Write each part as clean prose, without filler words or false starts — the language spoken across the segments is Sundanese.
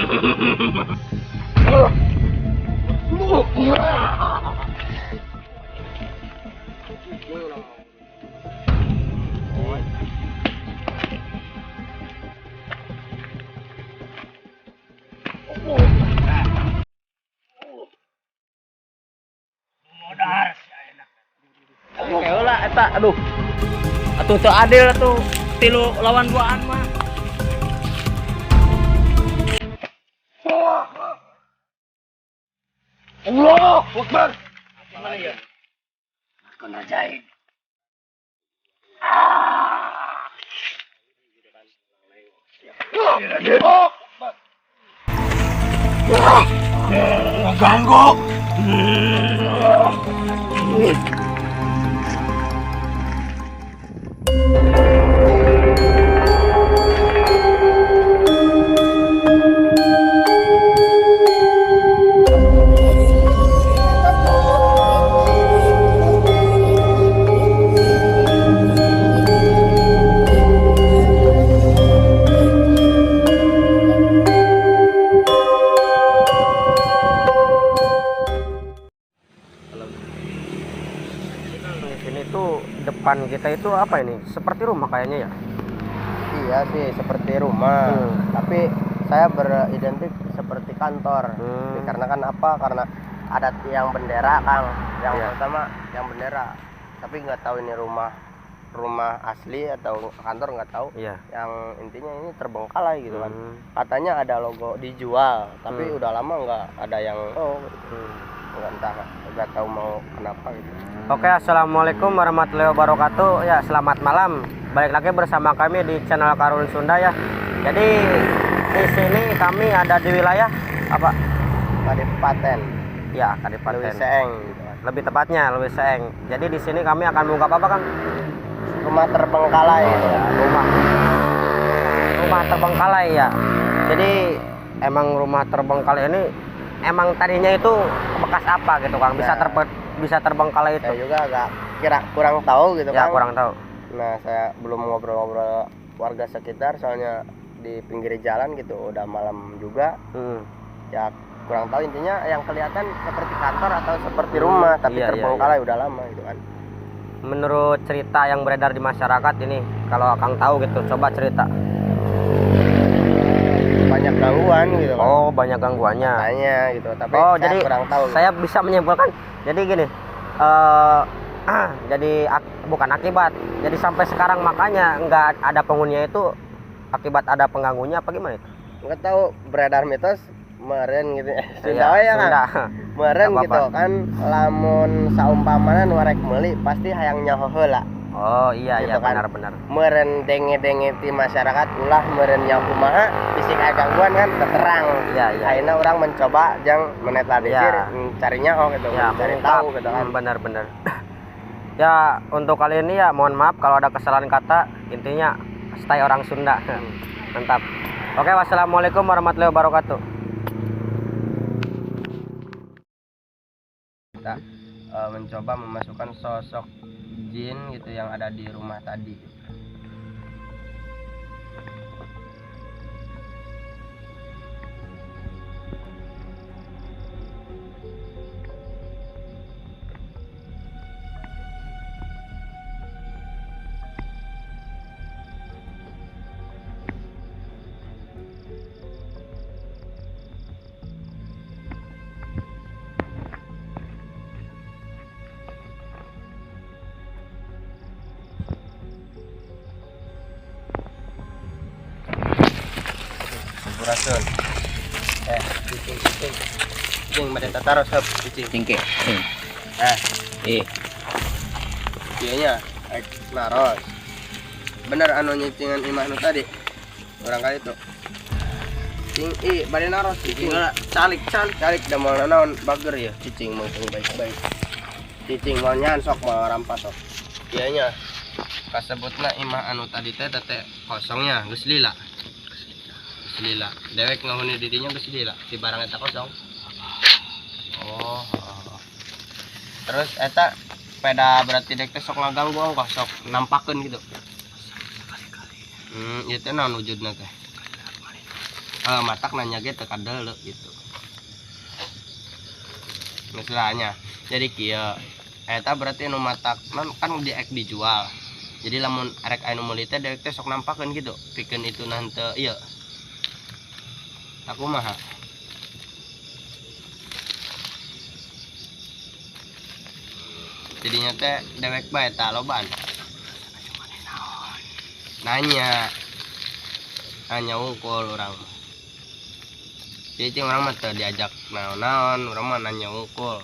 Heula eta, aduh. Atuh teu adil atuh, tilu lawan duaan mah. Allah Akbar. Gimana ya? Aku ngerjain. Ganggu. Di sini tuh depan kita itu apa ini? Seperti rumah kayaknya ya. Iya sih, seperti rumah. Tapi saya beridentik seperti kantor. Dikarenakan apa? Karena ada tiang bendera, Kang. Yang pertama yang bendera. Tapi nggak tahu ini rumah rumah asli atau kantor, nggak tahu. Yang intinya ini terbengkalai gitu kan. Katanya ada logo dijual, tapi udah lama nggak ada yang nggak entah, nggak tahu mau kenapa gitu. Oke, assalamualaikum warahmatullahi wabarakatuh. Ya, selamat malam. Balik lagi bersama kami di channel Karun Sunda ya. Jadi di sini kami ada di wilayah apa? Kadipaten. Ya, Kadipaten. Leuwiseeng gitu kan. Lebih tepatnya Leuwiseeng. Jadi di sini kami akan mengungkap apa, Kang? Rumah terbengkalai gitu ya. Rumah. Rumah terbengkalai ya. Jadi emang rumah terbengkalai ini emang tadinya itu bekas apa gitu, Kang? Bisa bisa terbengkalai itu? Saya juga agak kira kurang tahu gitu, Ya, Kang. kurang tahu. Nah, saya belum ngobrol-ngobrol warga sekitar soalnya di pinggir jalan gitu, udah malam juga. Ya kurang tahu, intinya yang kelihatan seperti kantor atau seperti rumah, tapi terbengkalai udah lama gitu kan. Menurut cerita yang beredar di masyarakat ini, kalau Kang tahu gitu, coba cerita. Banyak gangguan gitu kan. Oh, banyak gangguannya. Katanya gitu, tapi Oh, saya jadi kurang tahu. Saya bisa menyimpulkan, jadi gini, jadi bukan akibat. Jadi sampai sekarang makanya nggak ada penghuninya itu akibat ada pengganggunya apa gimana itu? Nggak tahu, beredar mitos meren gitu. Sunda Iya, ya kan? Sunda. Meren Nggak gitu apa-apa. kan, lamun saumpamana nu arek meuli pasti hayang nyaho heula. Oh iya, Gitu iya, kan. benar-benar. Meren denge-denge ti masyarakat ulah meren nyaho kumaha bisi aya gangguan kan terang. Iya. Akhirnya orang mencoba jang menetralisir, mencari nyaho gitu, mencari Mengungkap. tahu gitu kan. Benar-benar. Ya, untuk kali ini ya mohon maaf kalau ada kesalahan kata, intinya stay orang Sunda. Mantap. Oke, wassalamualaikum warahmatullahi wabarakatuh. Kita mencoba memasukkan sosok jin gitu yang ada di rumah tadi. Sampurasun. Cicing, cicing. Cicing, bade tataros sob, cicing. Cingke. Ieu nya rek naros. Bener anu nyicingan imah nu tadi. Urang kali itu. Cing, ih, bade naros cicing. Calik, calik. Calik da moal nanaon bager ya cicing mah teu baik-baik. Cicing moal nyahan sok moal rampas sok. Ieu nya kasebutna imah anu tadi teh teh kosongnya geus lila. Geus lila. Dewek ngahuni di dinya geus lila, si barang eta kosong. Oh. Terus eta peda berarti dek teh sok ngaganggu ongkoh sok nampakeun gitu. Ieu teh naon wujudna teh? Matak nanya ge teu kadeuleu gitu. Misalnya jadi kieu eta berarti nu matak kan di ek dijual. Jadi lamun arek anu meuli teh dewek teh sok nampakeun gitu, pikeun itu henteu ieu. Aku mah jadinya teh dewek bae ta loban. Nanya. Nanya unggul urang. Jadi urang mah teu diajak naon-naon, urang mah nanya unggul.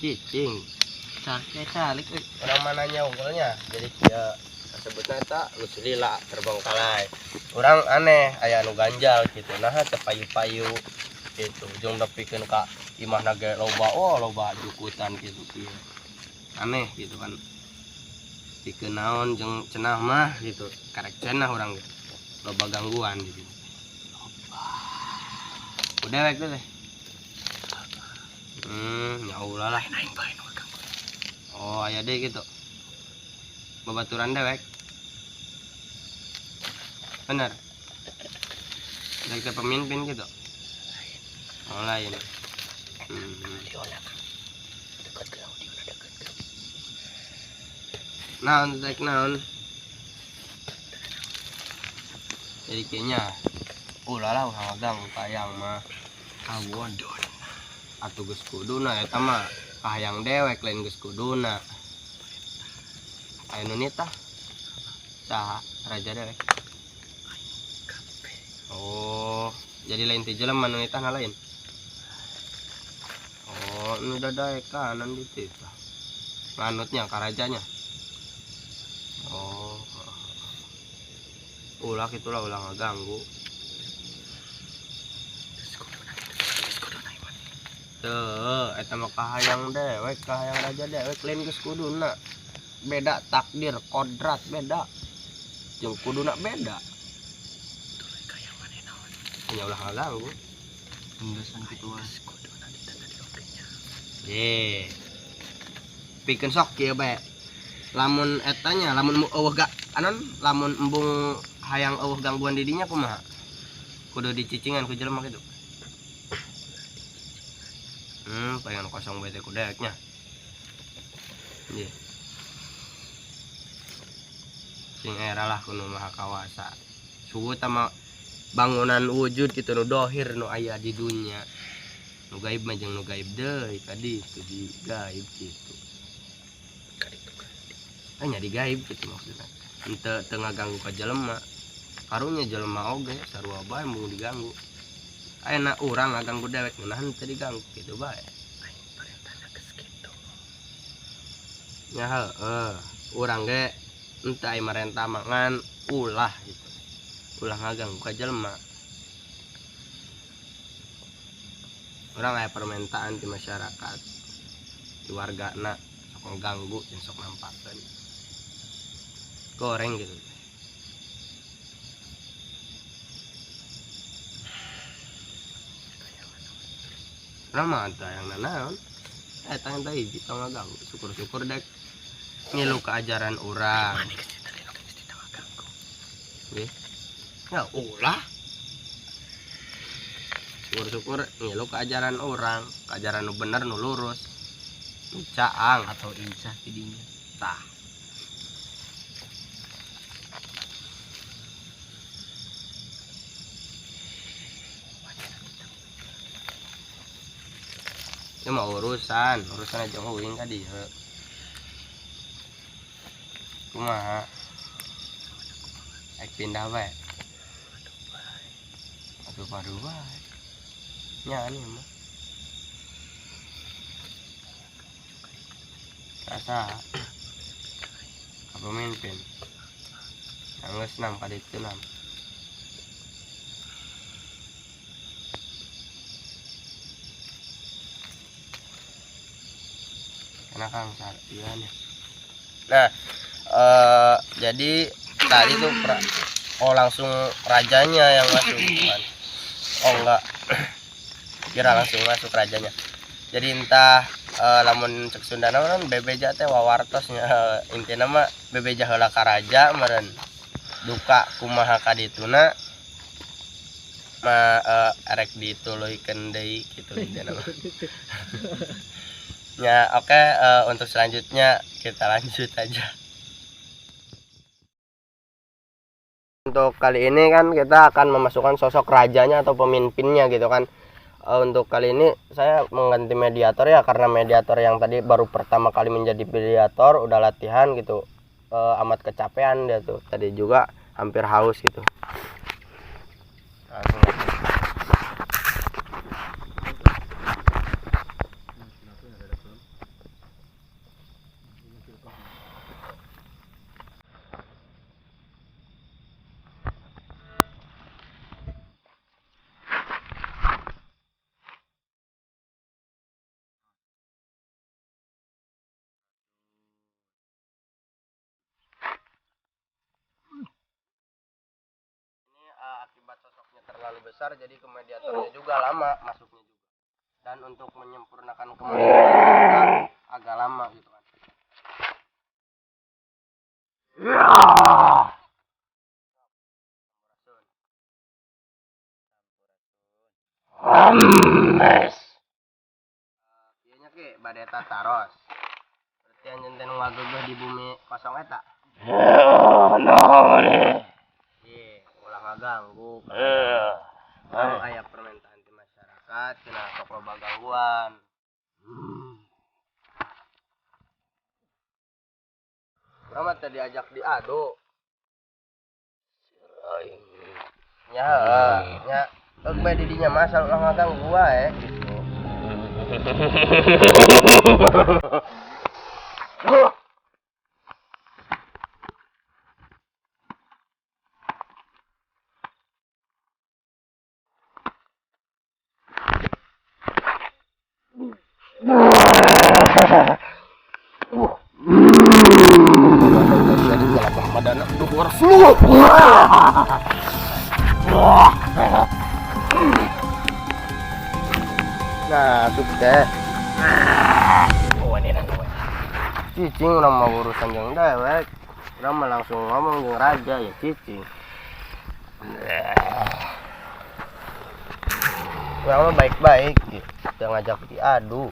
Cicing. Calik calik. Urang mah nanya unggulnya. Jadi kieu sebutna eta geus lila terbengkalai. Urang aneh aya anu ganjal gitu. Nah teu payu-payu gitu. Jeung nepikeun ka imahna ge loba, oh loba jukutan gitu kieu. Aneh gitu kan. Pikeun naon jeung cenah mah gitu. Karek cenah urang gitu. Loba gangguan gitu. Loba. Udah wek teh. Ya ulah lah. Oh, aya deui gitu. Babaturan dewek. Bener. Dewek teh pemimpin gitu. Oh, lain. Naon dek naon. Jadi kayaknya ulah lah urang ganggu kayang mah. Awon. Atuh geus kuduna eta mah kahayang dewek lain geus kuduna. Aya nu nitah. Saha raja dewek? Oh, jadi lain ti jelema nu nitahna lain. Oh, nu dadaekanan dititah. Nganutnya ka rajanya. Oh. Ulah kitulah ulah ngaganggu. Tuh, eta mah kahayang dewek, kahayang raja dewek lain geus kuduna. Beda takdir, kodrat beda. Jeung kuduna beda. Nya ulah ngaganggu. Penggesan kitu wae. Ye. Pikeun sok kieu bae. Lamun etanya, lamun eueuh ga anon, lamun embung hayang eueuh gangguan di dinya kumaha? Kudu dicicingan ku jelema kitu. Pengen kosong bae teh ku deweknya. Ye. Sing era lah kuno maha kawasa. Suhu tama bangunan wujud gitu nu dohir nu aya di dunya. Nu gaib mah jeung nu gaib deui tadi itu di gaib gitu. Hanya di gaib gitu maksudnya. Henteu teu ngaganggu ka jelema. Karunya jelema oge sarua bae mun diganggu. Ayeuna urang ngaganggu dewek ngeunah teu diganggu gitu bae. Aing perintahna geus kitu. Nya heueuh, urang ge henteu aya marentah mah ngan ulah gitu. Ulah ngaganggu ka jelema. Urang aya permintaan di masyarakat, di wargana sok ngaganggu jeung sok nampakeun. Goreng gitu. Urang mah teu hayang nanaon. Eta yang tadi hiji tong ngaganggu. Syukur-syukur dek ngilu ke ajaran urang. Nggih. Ya ulah. Syukur-syukur ngilu ke ajaran urang, ke ajaran nu bener nu lurus. Nu caang atau insah tidinya. Tah. Itu mah urusan aja uing ka dieu. Kumaha? Ek pindah bae. Aduh padu bae. Nya nih mah. Rasa pemimpin. Geus nam ka ditu nam. Karena Kang iya nih. Nah, jadi tadi tuh langsung rajanya yang masuk kan. Oh enggak. Kira langsung masuk rajanya. Jadi entah Lamun cek Sundana kan bebeja teh wawartos nya, intina mah bebeja heula ka raja meureun. Duka kumaha ka dituna mah erek dituluykeun deui kitu intina mah. Ya oke, untuk selanjutnya kita lanjut aja. Untuk kali ini kan kita akan memasukkan sosok rajanya atau pemimpinnya gitu kan. Untuk kali ini saya mengganti mediator ya, karena mediator yang tadi baru pertama kali menjadi mediator, udah latihan gitu, amat kecapean dia tuh. Tadi juga hampir haus gitu. Langsung aja. Akibat sosoknya terlalu besar, jadi ke mediatornya juga lama masuknya juga, dan untuk menyempurnakan kemampuan agak lama gitu kan. Kayaknya ki bade taros. Berarti anjeun teh nu ngagegeh di bumi kosong eta. Ulah ngaganggu. Kalau aya permintaan di masyarakat cenah sok loba gangguan. Urang mah teh diajak diadu. Nya heuh, nya euk bae di dinya mah ulah ngaganggu wae gitu. Nah, sup teh. Cicing urang mah urusan jeung dewek. Urang mah langsung ngomong jeung raja ya cicing. Urang mah baik-baik gitu. Jangan ngajak diadu.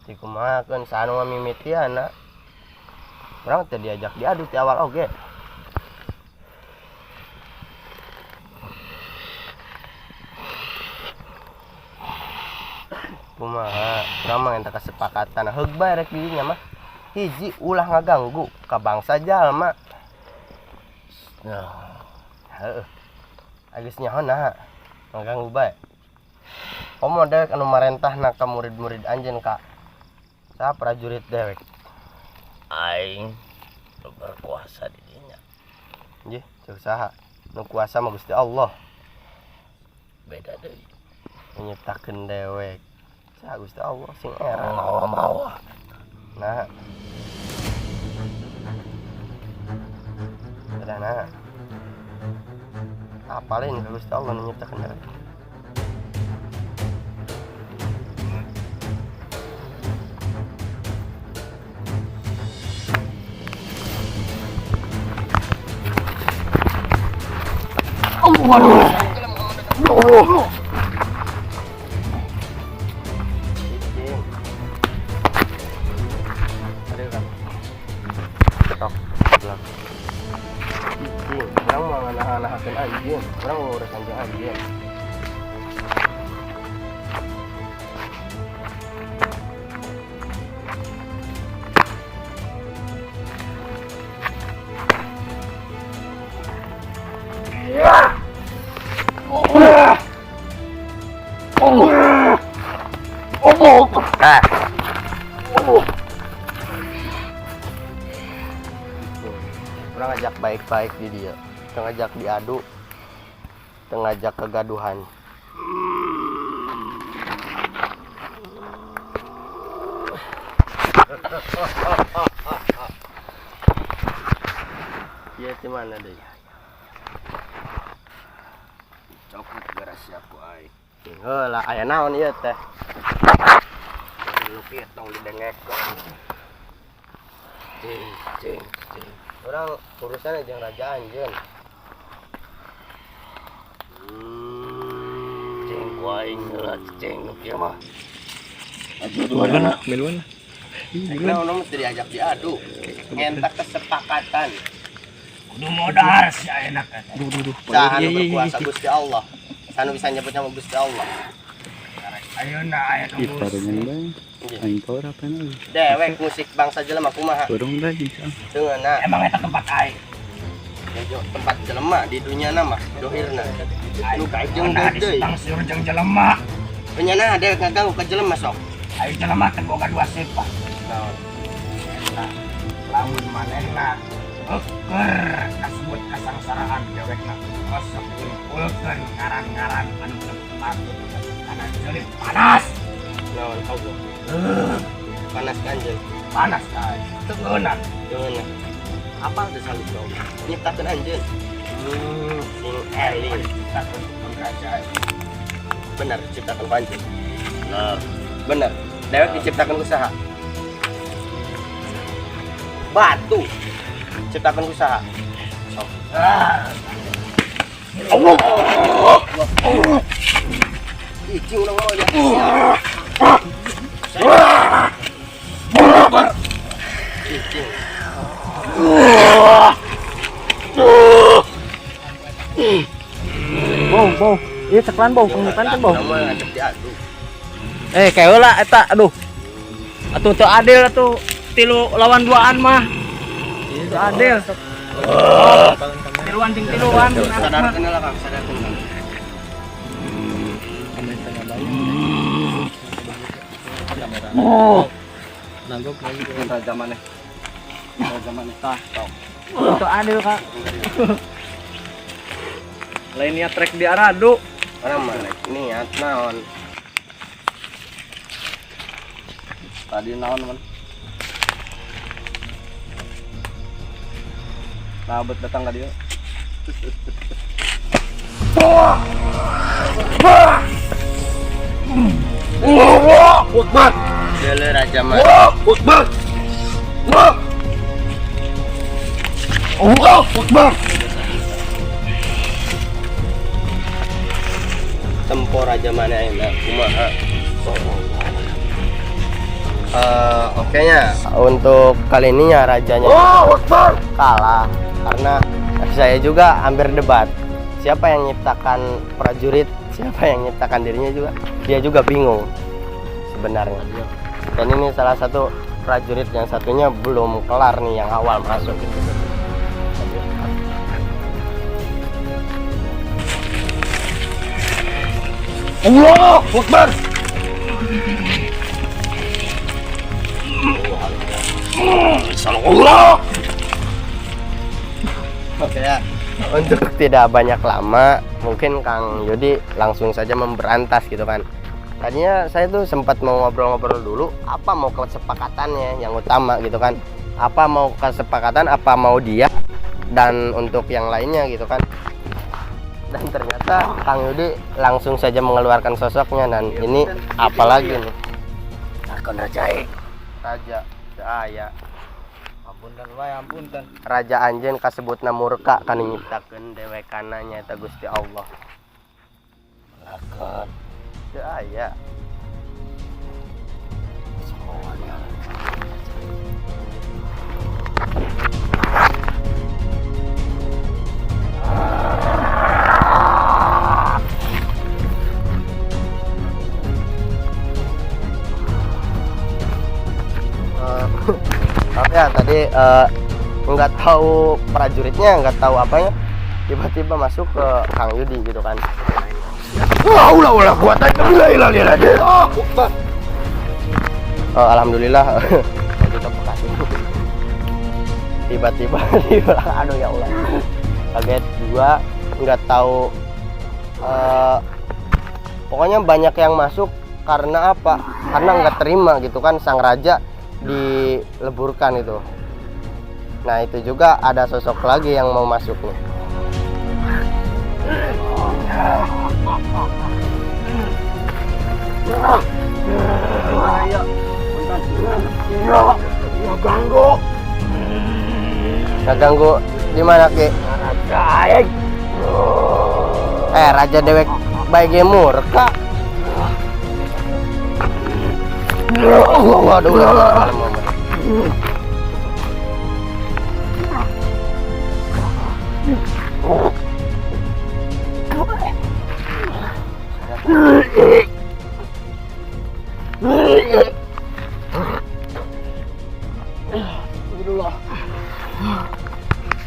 Dikumahakeun saha nu ngamimitiana. Urang teh diajak diadu ti awal oge. Kumaha, urang mah minta kesepakatan. Heug bae rek di dinya mah. Hiji ulah ngaganggu ka bangsa jalma. Nah, heueuh. Geus nyaho naha ngaganggu bae. Komo dewek anu marentahna ka murid-murid anjeun ka saha prajurit dewek. Aing nu berkuasa di dinya. Nggih, ceuk saha? Nu kuasa mah Gusti Allah. Beda deui. Nyiptakeun dewek. Saha Gusti Allah sing era. Mawa-mawa. Nah. Udah nah. Apalin ka Gusti Allah nu nyiptakeun dewek. Cicing. Aduh kan. Tok, belak. Cicing, urang mau nganahan-nahakeun anjeun, urang mau urusan jeung anjeun. Nah. Urang ngajak baik-baik di dia, teu ngajak diadu, teu ngajak kegaduhan. Ieu di mana deui? Cokot beras siap ku aing. Heula, aya naon ieu teh? Lu kieu tong didengekeun. Cing, cing, cing. Urang urusan jeung raja anjeun. Cing ku aing heula cing nu kieu mah. Aju duana. Miluan lah. Nah, urang mesti diajak diadu. Ngentak kesepakatan. Kudu modar si ayeuna teh. Duh, duh, duh. Saha Iya, nu iya, iya. berkuasa? Gusti Allah. Saha nu bisa nyebutnya Gusti Allah. Ayeuna aya nu Ih, parengan bae. Aing power apa na? Dewek musik bangsa jelema kumaha? Burung dah insya Dengeuna. Emang eta tempat aing. Nuju tempat jelema di dunia nama dohirna. Nu jeung Nah, deui. disitang siur jeung jelema. Penyana dewek ngaganggu ka jelema sok. Ayo jelema teh boga dua sifat. Naon? Eta lamun manehna eueuh kasebut kasangsaraan, dewekna kosok ngumpulkeun ngaran-ngaran anu teu patut kana jeulit panas. Naon Allah? Panas ka anjeun. Panas ka teu ngeunah. Dengeuna. Apa teu salib ka Allah? Nyiptakeun anjeun. Sing eling. Diciptakeun ku raja. Bener diciptakeun ku anjeun. Bener. Bener. Dewek diciptakeun ku saha? Batu. Ciptakeun ku saha? Sok. Ah. Allah. Ih, urang mau dia. Cicing. Bau, bau. Iya, ceklan bau, pengipan kan bau. Urang mah ngajak diadu. Eh, kayak lah eta, aduh. Atuh teu adil atuh tilu lawan duaan mah. Teu adil. Tiluan jeung tiluan. Sadarkeun lah, Kang, sadarkeun, Kang. Raja maneh. Raja maneh tah. Teu adil, Kak. Lain niat rek diaradu. Urang mah rek niat naon? Tadi naon man? Nah, bet datang ka dieu. Allahu Akbar. Deuleu raja mah. Allahu Akbar. Allahu Akbar. Tempo raja mana ayeuna kumaha? Oke nya, untuk kali ini ya rajanya Allahu Akbar. Kalah karena saya juga hampir debat siapa yang nyiptakan prajurit, siapa yang nyiptakan dirinya juga dia juga bingung sebenarnya. Dan ini salah satu prajurit yang satunya belum kelar nih, yang awal masuk gitu. Allahu Akbar. Allah. Oke ya, untuk tidak banyak lama, mungkin Kang Yudi langsung saja memberantas gitu kan. Tadinya saya tuh sempat mau ngobrol-ngobrol dulu, apa mau kesepakatannya yang utama gitu kan. Apa mau kesepakatan, apa mau dia dan untuk yang lainnya gitu kan. Dan ternyata Kang Yudi langsung saja mengeluarkan sosoknya dan ini apalagi nih? Takon raja. Raja, saya. Ampun wae, ampun. Raja anjeun kasebutna murka kana nyiptakeun dewekana nyaeta Gusti Allah. Lakon. Teu aya. Semuanya. Maaf ya tadi nggak tahu prajuritnya, nggak tahu apanya, tiba-tiba masuk ke Kang Yudi gitu kan. La haula wala quwata illa billah. Allahu Akbar. Alhamdulillah kita bekas ini. Tiba-tiba di belakang, aduh ya Allah, kaget juga, nggak tahu. Pokoknya banyak yang masuk karena apa? Karena nggak terima gitu kan sang raja dileburkan itu. Nah itu juga ada sosok lagi yang mau masuk nih. Bahaya. Ganggu. Ganggu di mana, Ki? Aing. Eh, raja dewek bae ge murka. Waduh.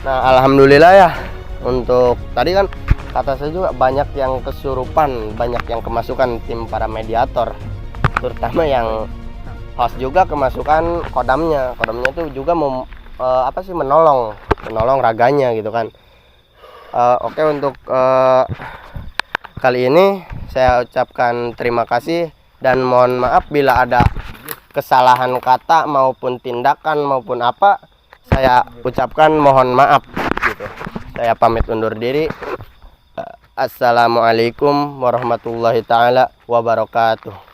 Nah, alhamdulillah ya. Untuk tadi kan kata saya juga banyak yang kesurupan, banyak yang kemasukan tim para mediator, terutama yang host juga kemasukan kodamnya. Kodamnya itu juga apa sih, menolong, menolong raganya gitu kan. Oke, untuk kali ini saya ucapkan terima kasih dan mohon maaf bila ada kesalahan kata maupun tindakan maupun apa, saya ucapkan mohon maaf gitu. Saya pamit undur diri. Assalamualaikum warahmatullahi taala wabarakatuh.